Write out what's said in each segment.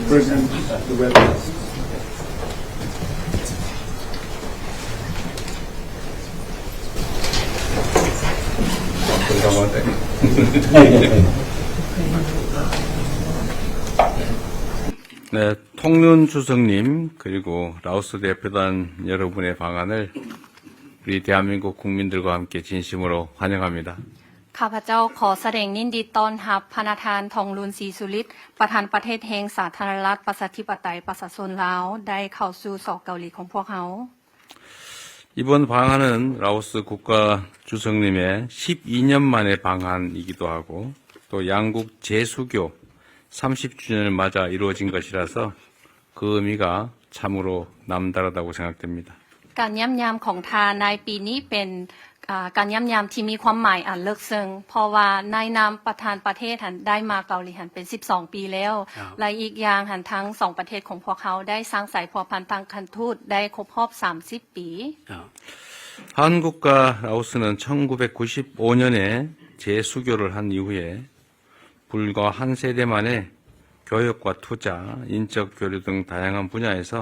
President of the webcast. 네, 통눈 주석님 그리고 라오스 대표단 여러분의 방한을 우리 대한민국 국민들과 함께 진심으로 환영합니다. ຂ້າພະເຈົ້າຂໍສະແດງຍິນດີຕ້ອນຮັບພະນະທ່ານ ທອງລຸນ ສີສຸລິດ ປະທານປະເທດແຫ່ງສາທາລະນະລັດ ປະຊາທິປະໄຕ ປະຊາຊົນລາວ ໄດ້ເຂົ້າສູ່ ສ ເກົາຫຼີຂອງພວກເຮົາ. 이번 방한은 라오스 국가 주석님의 십이 년 만에 방한이기도 하고 또 양국 재수교 삼십 주년을 맞아 이루어진 것이라서 그 의미가 참으로 남다르다고 생각됩니다. ການຢ້ຽມຢາມຂອງທ່ານໃນປີນີ້ເປັນ ອ່າ ການຢ້ຽມຢາມທີ່ມີຄວາມໝາຍອັນເລິກເຊິ່ງ ເພາະວ່າໃນນາມປະທານປະເທດຫັ້ນໄດ້ມາເກົາຫຼີຫັ້ນເປັນສິບສອງປີແລ້ວ ແລະ ອີກຢ່າງຫັ້ນທັງສອງປະເທດຂອງພວກເຮົາໄດ້ສ້າງສາຍພົວພັນທາງການທູດໄດ້ຄົບຮອບສາມສິບປີ. 한국과 라오스는 천구백구십오 년에 재수교를 한 이후에 불과 한 세대 만에 교역과 투자, 인적 교류 등 다양한 분야에서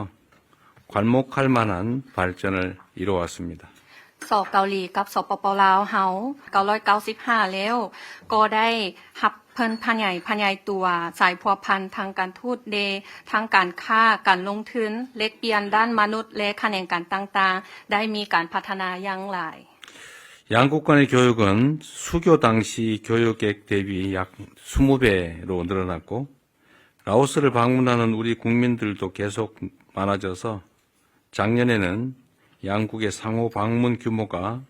괄목할 만한 발전을 이뤄왔습니다. ສ ເກົາຫຼີກັບ ສປປ ລາວເຮົາ ເກົ້າຮ້ອຍເກົ້າສິບຫ້າແລ້ວ ກໍໄດ້ຮັບເພິ່ນຂະຫຍາຍຂະຫຍາຍຕົວສາຍພົວພັນທາງການທູດເດ ທາງການຄ້າ ການລົງທຶນ ແລກປ່ຽນດ້ານມະນຸດ ແລະ ຂະແໜງການຕ່າງໆ ໄດ້ມີການພັດທະນາຢ່າງຫຼາຍ. 양국 간의 교역은 수교 당시 교역액 대비 약 이십 배로 늘어났고 라오스를 방문하는 우리 국민들도 계속 많아져서 작년에는 양국의 상호 방문 규모가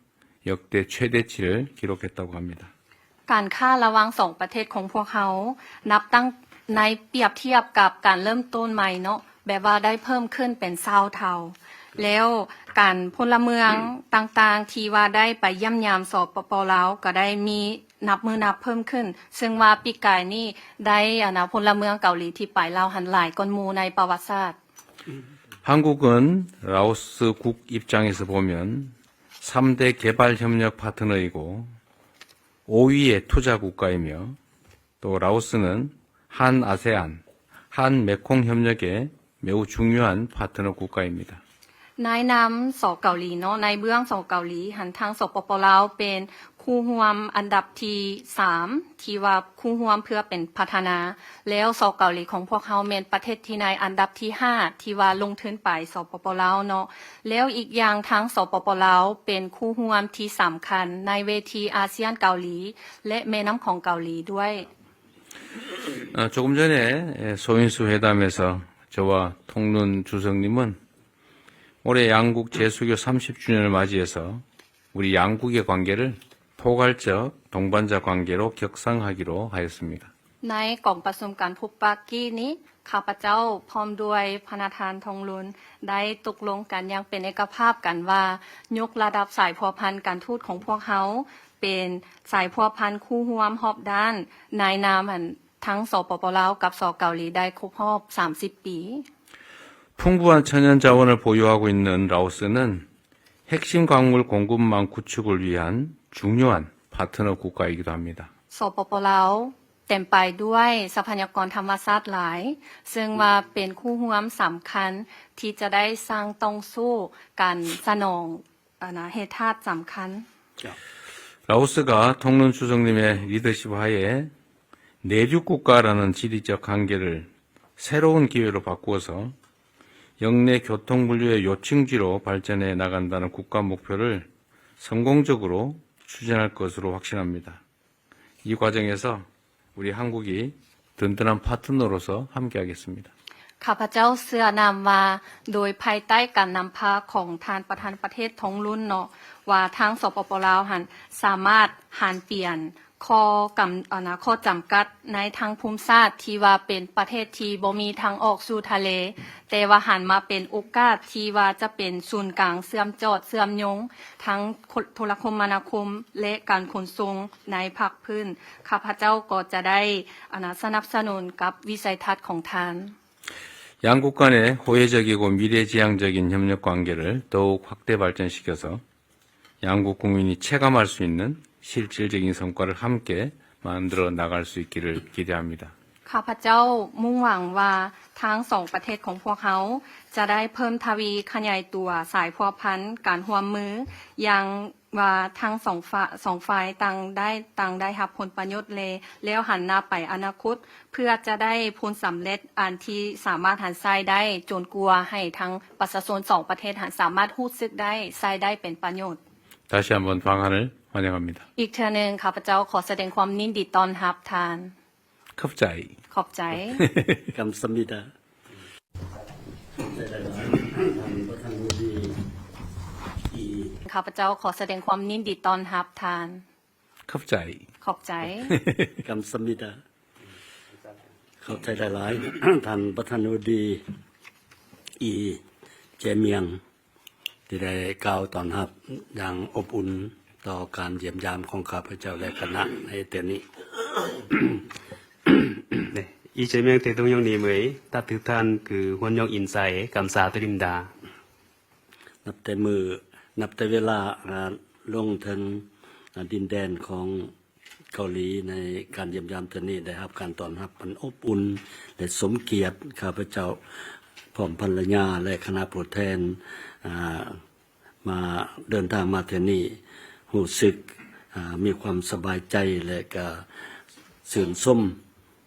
역대 최대치를 기록했다고 합니다. ການຄ້າລະຫວ່າງສອງປະເທດຂອງພວກເຮົາ ນັບຕັ້ງໃນປຽບທຽບກັບການເລີ່ມຕົ້ນໃໝ່ເນາະ ແບບວ່າໄດ້ເພີ່ມຂຶ້ນເປັນຊາວເທົ່າ ແລ້ວການພົນລະເມືອງຕ່າງໆ ທີ່ວ່າໄດ້ໄປຢ້ຽມຢາມ ສປປ ລາວ ກໍໄດ້ມີນັບມື້ນັບເພີ່ມຂຶ້ນ ເຊິ່ງວ່າປີກາຍນີ້ໄດ້ອັນນະພົນລະເມືອງເກົາຫຼີທີ່ໄປລາວຫັ້ນຫຼາຍກ່ອນໝູ່ໃນປະຫວັດສາດ. 한국은 라오스 국 입장에서 보면 삼 대 개발 협력 파트너이고 오 위의 투자 국가이며 또 라오스는 한 아세안, 한 메콩 협력의 매우 중요한 파트너 국가입니다. ໃນນາມ ສ ເກົາຫຼີເນາະ ໃນເບື້ອງ ສ ເກົາຫຼີ ຫັ້ນທາງ ສປປ ລາວ ເປັນຄູ່ຮ່ວມອັນດັບທີສາມ ທີ່ວ່າຄູ່ຮ່ວມເພື່ອເປັນພັດທະນາ ແລ້ວ ສ ເກົາຫຼີຂອງພວກເຮົາແມ່ນປະເທດທີ່ໃນອັນດັບທີຫ້າ ທີ່ວ່າລົງທຶນໄປ ສປປ ລາວ ເນາະ ແລ້ວອີກຢ່າງທາງ ສປປ ລາວ ເປັນຄູ່ຮ່ວມທີ່ສຳຄັນໃນເວທີອາຊຽນເກົາຫຼີ ແລະ ແມ່ນ້ຳຂອງເກົາຫຼີດ້ວຍ. 아, 조금 전에 예, 소인수 회담에서 저와 통눈 주석님은 올해 양국 재수교 삼십 주년을 맞이해서 우리 양국의 관계를 포괄적 동반자 관계로 격상하기로 하였습니다. ໃນກອງປະຊຸມການພົບປະກີ້ນີ້ ຂ້າພະເຈົ້າພ້ອມດ້ວຍພະນະທ່ານ ທອງລຸນ ໄດ້ຕົກລົງກັນຢ່າງເປັນເອກະພາບກັນວ່າ ຍົກລະດັບສາຍພົວພັນການທູດຂອງພວກເຮົາ ເປັນສາຍພົວພັນຄູ່ຮ່ວມຮອບດ້ານ ໃນນາມອັນ ທັງ ສປປ ລາວ ກັບ ສ ເກົາຫຼີ ໄດ້ຄົບຮອບສາມສິບປີ. 풍부한 천연자원을 보유하고 있는 라오스는 핵심 광물 공급망 구축을 위한 중요한 파트너 국가이기도 합니다. ສປປ ລາວ ເຕັມໄປດ້ວຍຊັບພະຍາກອນທຳມະຊາດຫຼາຍ ເຊິ່ງວ່າເປັນຄູ່ຮ່ວມສຳຄັນທີ່ຈະໄດ້ສ້າງຕ່ອງສູ້ການສະໜອງ ອັນນະ ແຮ່ທາດສຳຄັນ. 라오스가 통눈 주석님의 리더십 하에 내륙 국가라는 지리적 한계를 새로운 기회로 바꾸어서 역내 교통 물류의 요충지로 발전해 나간다는 국가 목표를 성공적으로 추진할 것으로 확신합니다. 이 과정에서 우리 한국이 든든한 파트너로서 함께하겠습니다. ຂ້າພະເຈົ້າເຊື່ອນຳວ່າ ໂດຍພາຍໃຕ້ການນຳພາຂອງທ່ານປະທານປະເທດ ທອງລຸນ ເນາະ ວ່າທາງ ສປປ ລາວ ຫັ້ນ ສາມາດຫັນປ່ຽນຂໍ້ກຳ ອັນນະ ຂໍ້ຈຳກັດໃນທາງພູມສາດທີ່ວ່າເປັນປະເທດທີ່ບໍ່ມີທາງອອກສູ່ທະເລ ແຕ່ວ່າຫັນມາເປັນໂອກາດທີ່ວ່າຈະເປັນສູນກາງເຊື່ອມຈອດເຊື່ອມໂຍງ ທັງໂທລະຄົມມະນາຄົມ ແລະ ການຂົນສົ່ງໃນພາກພື້ນ. ຂ້າພະເຈົ້າກໍຈະໄດ້ ອັນນະ ສະໜັບສະໜູນກັບວິໄສທັດຂອງທ່ານ. 양국 간의 호혜적이고 미래지향적인 협력 관계를 더욱 확대 발전시켜서 양국 국민이 체감할 수 있는 실질적인 성과를 함께 만들어 나갈 수 있기를 기대합니다. ຂ້າພະເຈົ້າມຸ່ງຫວັງວ່າທັງສອງປະເທດຂອງພວກເຮົາຈະໄດ້ເພີ່ມທະວີຂະຫຍາຍຕົວສາຍພົວພັນການຮ່ວມມື ຢ່າງວ່າທັງສອງຝ່າຍ ສອງຝ່າຍຕ່າງໄດ້ ຕ່າງໄດ້ຮັບຜົນປະໂຫຍດ ແລະ ແລ້ວຫັນໜ້າໄປອະນາຄົດ ເພື່ອຈະໄດ້ຜົນສຳເລັດອັນທີ່ສາມາດຫັນໃຊ້ໄດ້ ຈົນກວ່າໃຫ້ທັງປະຊາຊົນສອງປະເທດຫັ້ນສາມາດຮູ້ສຶກໄດ້ ໃຊ້ໄດ້ເປັນປະໂຫຍດ. 다시한번방한을환영합니다. ອີກເທື່ອໜຶ່ງ ຂ້າພະເຈົ້າຂໍສະແດງຄວາມຍິນດີຕ້ອນຮັບທ່ານ. 감사합니다. ຂອບໃຈ. 감사합니다. ຂ້າພະເຈົ້າຂໍສະແດງຄວາມຍິນດີຕ້ອນຮັບທ່ານ. 감사합니다. ຂອບໃຈ. 감사합니다. ຂອບໃຈຫຼາຍໆ ທ່ານປະທານາທິບໍດີ ອີ ເຈມຽງ ທີ່ໄດ້ກ່າວຕ້ອນຮັບຢ່າງອົບອຸ່ນຕໍ່ການຢ້ຽມຢາມຂອງຂ້າພະເຈົ້າ ແລະ ຄະນະໃນເທື່ອນີ້. 네, 이재명 대통령님의 따뜻한 그 환영 인사에 감사드립니다. ນັບແຕ່ມື້ ນັບແຕ່ເວລາ ອາ ລົງເຖິງ ອາ ດິນແດນຂອງເກົາຫຼີ ໃນການຢ້ຽມຢາມເທື່ອນີ້ ໄດ້ຮັບການຕ້ອນຮັບອັນອົບອຸ່ນ ແລະ ສົມກຽດ. ຂ້າພະເຈົ້າພ້ອມພັນລະຍາ ແລະ ຄະນະຜູ້ແທນ ອາ ມາ ເດີນທາງມາເທື່ອນີ້ ຮູ້ສຶກ ອາ ມີຄວາມສະບາຍໃຈ ແລະ ກະຊື່ນຊົມ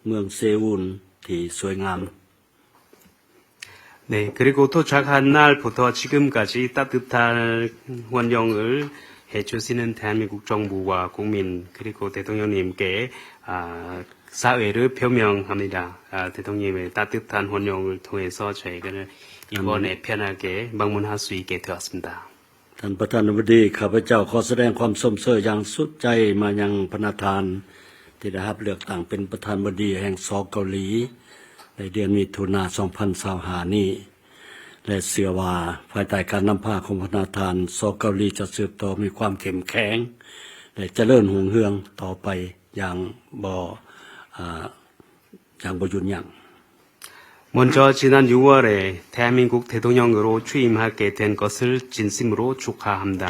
ເມືອງເຊອູນທີ່ສວຍງາມ. 네, 그리고 도착한 날부터 지금까지 따뜻한 환영을 해주시는 대한민국 정부와 국민, 그리고 대통령님께, 아, 사죄를 표명합니다. 아, 대통령님의 따뜻한 환영을 통해서 저희는 이번에 편하게 방문할 수 있게 되었습니다. ທ່ານປະທານາທິບໍດີ ຂ້າພະເຈົ້າຂໍສະແດງຄວາມຊົມເຊີຍຢ່າງສຸດໃຈມາຍັງພະນະທ່ານ ທີ່ໄດ້ຮັບເລືອກຕັ້ງເປັນປະທານາທິບໍດີແຫ່ງ ສ ເກົາຫຼີ ໃນເດືອນມິຖຸນາ ສອງພັນຊາວຫ້ານີ້ ແລະ ເຊື່ອວ່າພາຍໃຕ້ການນຳພາຂອງພະນະທ່ານ ສ ເກົາຫຼີຈະສືບຕໍ່ມີຄວາມເຂັ້ມແຂງ ແລະ ຈະເລີນຮຸ່ງເຮືອງຕໍ່ໄປຢ່າງບໍ່ ອາ យ៉ាងບໍ່ຢຸດຢັ້ງ. 먼저 지난 유월 대한민국 대통령으로 취임하게 된 것을 진심으로 축하합니다.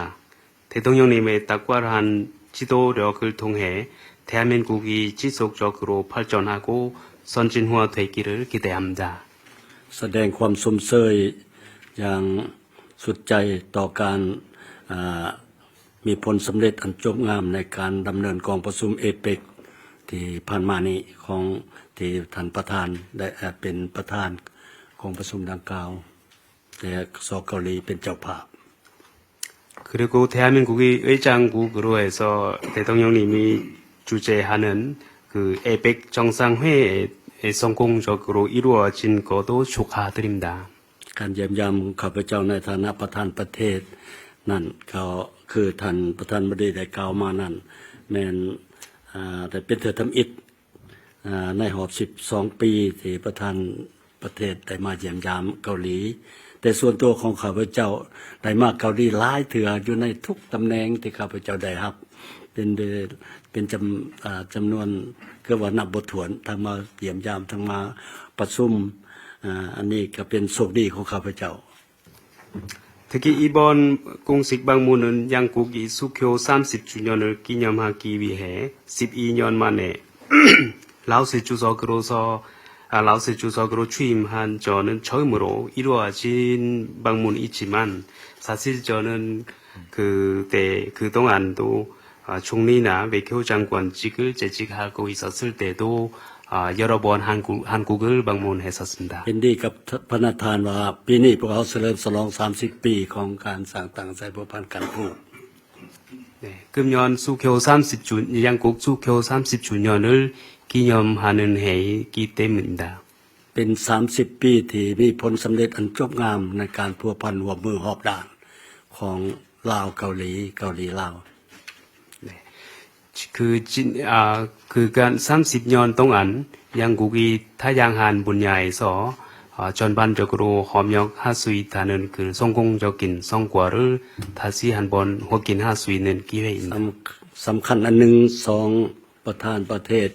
대통령님의 탁월한 지도력을 통해 대한민국이 지속적으로 발전하고 선진화되기를 기대합니다. ສະແດງຄວາມຊົມເຊີຍຢ່າງສຸດໃຈຕໍ່ການ ອາ ມີຜົນສຳເລັດອັນຈົບງາມໃນການດຳເນີນກອງປະຊຸມເອເປັກທີ່ຜ່ານມານີ້ ຂອງທີ່ທ່ານປະທານໄດ້ ເປັນປະທານກອງປະຊຸມດັ່ງກ່າວ ແຕ່ ສ ເກົາຫຼີເປັນເຈົ້າພາບ. 그리고 대한민국이 의장국으로 해서 대통령님이 주재하는 그 에이펙 정상회의 성공적으로 이루어진 것도 축하드립니다. ການຢ້ຽມຢາມຂອງຂ້າພະເຈົ້າໃນຖານະປະທານປະເທດນັ້ນ ກໍຄືທ່ານປະທານາທິບໍດີໄດ້ກ່າວມານັ້ນ ແມ່ນ ອາ ໄດ້ເປັນເທື່ອທຳອິດ ອາ ໃນຮອບສິບສອງປີ ທີ່ປະທານປະເທດໄດ້ມາຢ້ຽມຢາມເກົາຫຼີ. ແຕ່ສ່ວນຕົວຂອງຂ້າພະເຈົ້າໄດ້ມາເກົາຫຼີຫຼາຍເທື່ອ ຢູ່ໃນທຸກຕຳແໜ່ງທີ່ຂ້າພະເຈົ້າໄດ້ຮັບ ເປັນ ເປັນຈຳ ອາ ຈຳນວນ ຄືວ່ານັບບໍ່ຖ້ວນ ທັງມາຢ້ຽມຢາມ ທັງມາປະຊຸມ. ອາ ອັນນີ້ກໍເປັນໂຊກດີຂອງຂ້າພະເຈົ້າ. 특히 이번 공식 방문은 양국이 수교 삼십 주년을 기념하기 위해 십이 년 만에 라오스 주석으로서, 아, 라오스 주석으로 취임한 저는 처음으로 이루어진 방문이지만, 사실 저는 그때, 그동안도, 아, 총리나 외교장관직을 재직하고 있었을 때도, 아, 여러 번 한국, 한국을 방문했었습니다. ເຫັນດີກັບພະນະທ່ານວ່າ ປີນີ້ພວກເຮົາສະເຫຼີມສະຫຼອງສາມສິບປີຂອງການສ້າງຕັ້ງສາຍພົວພັນການທູດ. 네, 금년 수교 삼십 주, 양국 수교 삼십 주년을 기념하는 해이기 때문입니다. ເປັນສາມສິບປີທີ່ມີຜົນສຳເລັດອັນຈົບງາມໃນການພົວພັນຮ່ວມມືຮອບດ້ານຂອງລາວ-ເກົາຫຼີ, ເກົາຫຼີ-ລາວ. 네. 그 진, 아, 그간 삼십 년 동안 양국이 다양한 분야에서, 어, 전반적으로 협력할 수 있다는 그 성공적인 성과를 다시 한번 확인할 수 있는 기회입니다. ສຳ, ສຳຄັນອັນໜຶ່ງ ສອງປະທານປະເທດ,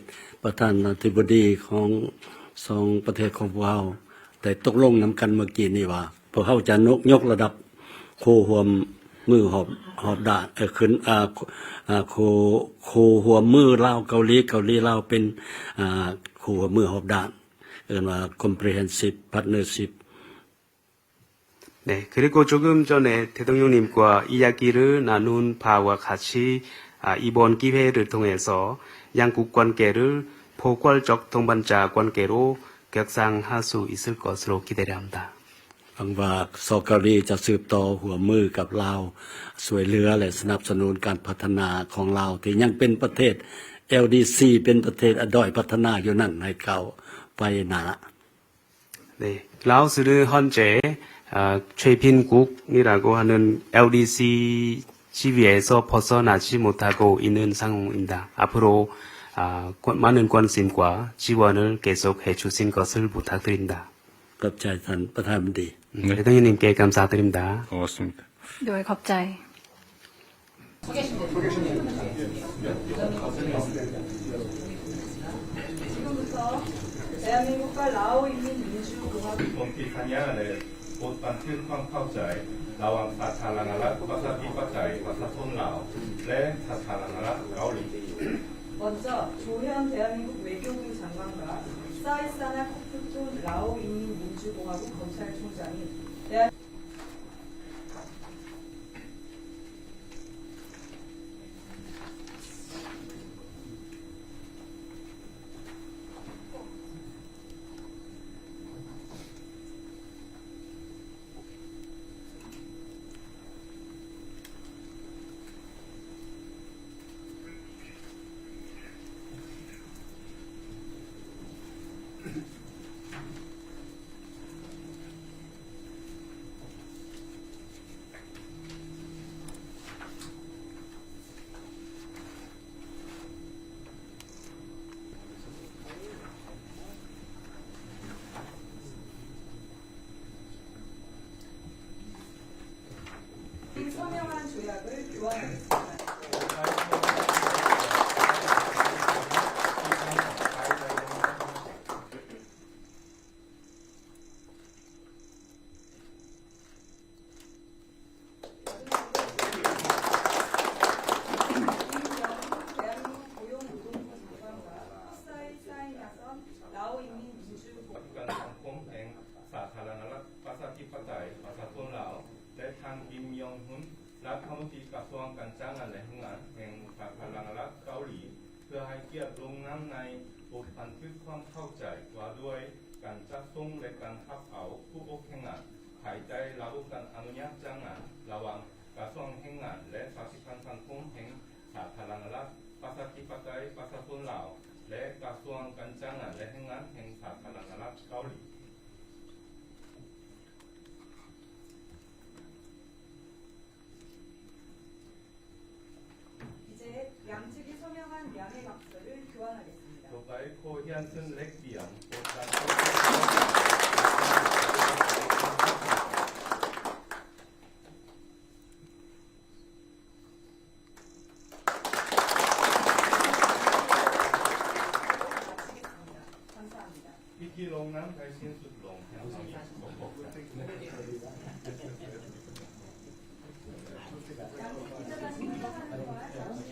ປະທານາທິບໍດີຂອງສອງປະເທດຂອງພວກເຮົາ ໄດ້ຕົກລົງນຳກັນເມື່ອກີ້ນີ້ວ່າ ພວກເຮົາຈະຍົກ, ຍົກລະດັບຄູ່ຮ່ວມ ມືຮອບ ຮອບດ້ານ ເອີ ຂຶ້ນ ອ່າ ອ່າ ຄູ່ ຄູ່ຮ່ວມມືລາວ-ເກົາຫຼີ, ເກົາຫຼີ-ລາວ ເປັນ ອ່າ ຄູ່ຮ່ວມມືຮອບດ້ານ ເອີ້ນວ່າ comprehensive partnership. 네, 그리고 조금 전에 대통령님과 이야기를 나눈 바와 같이, 아, 이번 기회를 통해서 양국 관계를 포괄적 동반자 관계로 격상할 수 있을 것으로 기대를 합니다. ຫວັງວ່າ ສປປ ເກົາຫຼີ ຈະສືບຕໍ່ຮ່ວມມືກັບລາວ, ຊ່ວຍເຫຼືອ ແລະ ສະໜັບສະໜູນການພັດທະນາຂອງລາວ ທີ່ຍັງເປັນປະເທດ LDC ເປັນປະເທດ ອະ ດ້ອຍພັດທະນາຢູ່ນັ້ນ ໃຫ້ກ້າວໄປໜ້າ. 네, 라오스는 현재, 아, 최빈국이라고 하는 LDC 지위에서 벗어나지 못하고 있는 상황입니다. 앞으로, 아, 관- 많은 관심과 지원을 계속해 주신 것을 부탁드립니다. ຂອບໃຈທ່ານປະທານມະນຕີ. 네, 대통령님께 감사드립니다. 고맙습니다. ໂດຍ ຂອບໃຈ. 지금부터 대한민국과 라오인민민주공화국 ຜົນທີ່ສັນຍາ ແລະ ບົດບັນທຶກຄວາມເຂົ້າໃຈ ລະຫວ່າງ ສາທາລະນະລັດ ປະຊາທິປະໄຕ ປະຊາຊົນລາວ ແລະ ສາທາລະນະລັດ ເກົາຫຼີ. 먼저 조현 대한민국 외교부 장관과 사이사나 코프ܬܘܢ 라오인민민주공화국 검찰총장이 서명한 조약을 교환하겠습니다. 사ທາງກິມ ຍອງຮຸນ ລັດຖະມົນຕີກະຊວງການຈ້າງງານ ແລະ ແຮງງານ ແຫ່ງສາທາລະນະລັດເກົາຫຼີ ເພື່ອໃຫ້ກຽດລົງນາມໃນບົດບັນທຶກຄວາມເຂົ້າໃຈວ່າດ້ວຍການຈັດສົ່ງ ແລະ ການຮັບເອົາຜູ້ອົບແຮງງານ ພາຍໃຕ້ລະບົບການອະນຸຍາດຈ້າງງານລະຫວ່າງກະຊວງແຮງງານ ແລະ ປະຕິພັນສັງຄົມແຫ່ງສາທາລະນະລັດ ປະຊາທິປະໄຕ ປະຊາຊົນລາວ ແລະ ກະຊວງການຈ້າງງານ ແລະ ແຮງງານແຫ່ງສາທາລະນະລັດເກົາຫຼີ. 이제 양측이 서명한 양해 각서를 교환하겠습니다. ຕໍ່ໄປ ຂໍຮຽນເຊີນແລກປ່ຽນບົດບັນທຶກ 마치겠습니다. 감사합니다. ພິທີລົງນາມໄດ້ສິ້ນສຸດລົງພຽງເທົ່ານີ້.